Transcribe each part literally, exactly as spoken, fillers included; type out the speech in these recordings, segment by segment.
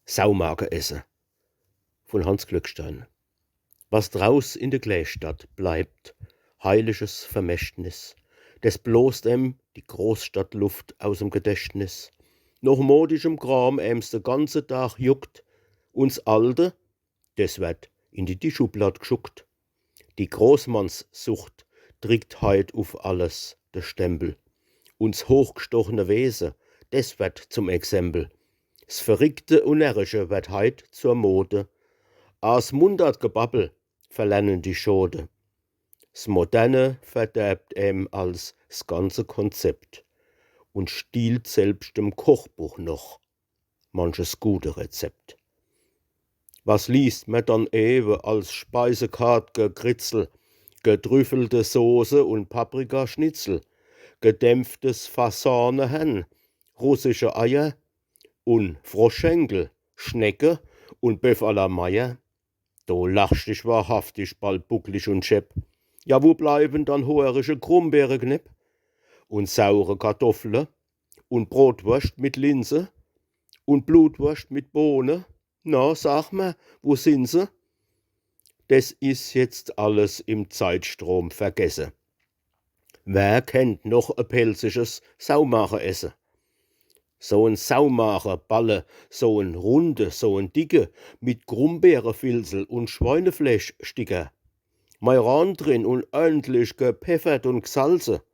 Saumage esse vun Hanns Glückstein. Was draus in de Kleestadt bleibt, heiliges Vermächtnis, des blost em die Großstadtluft aus em Gedächtnis. Noch modischem Kram ems de ganze Tag juckt, uns Alte, des werd in die Tischschublad gschuckt. Die Großmannssucht drickt heit uf alles de Stempel. Uns hochgstochne Wese, des werd zum Exempel. S Verrickte un Närrische werd heit zur Mode. As muntert Gebabbel verlernen die Schode. S Moderne verderbt em als s ganze Konzept un stiehlt selbst dem Kochbuch noch manches gute Rezept. Was liest mer dann ewe als Speisekart-Gekritzel, getrüffelte Soße un Paprikaschnitzel, gedämpftes Fasanehern, russische Eier un Froschschenkel, Schnecke un Bœuf à la Meyer? Do lachscht dich wahrhaftig bald bucklig un schepp. Ja, wo bleiwen dann hoerische Grumbeereknepp un saure Kartoffle un Brotworscht mit Linse un Blutworscht mit Bohne? Na, sag mer, wo sin se? Des is jetzt alles im Zeitstrom vergesse. Wer kennt noch e pälzisches Saumage esse? So en Saumage-Balle, so en runde, so en dicke, mit Grumbeerefilzel un Schweinefleeschsticker. Mairan drin un ordentlich gepeffert un gsalze.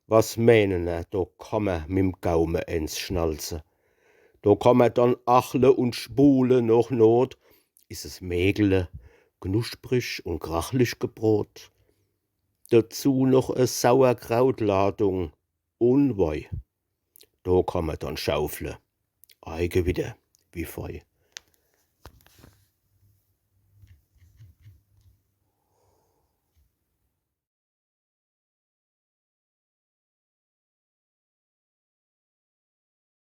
Was meenen er, do kann mer mim Gaume ens schnalze. Do kann mer dann achle un spule noch Not. Is es Mägele, knusprig un krachlich gebrot. Dazu noch e Sauerkrautladung un Wei. Do kann mer dann schaufle, ei Gewitter, wie fei.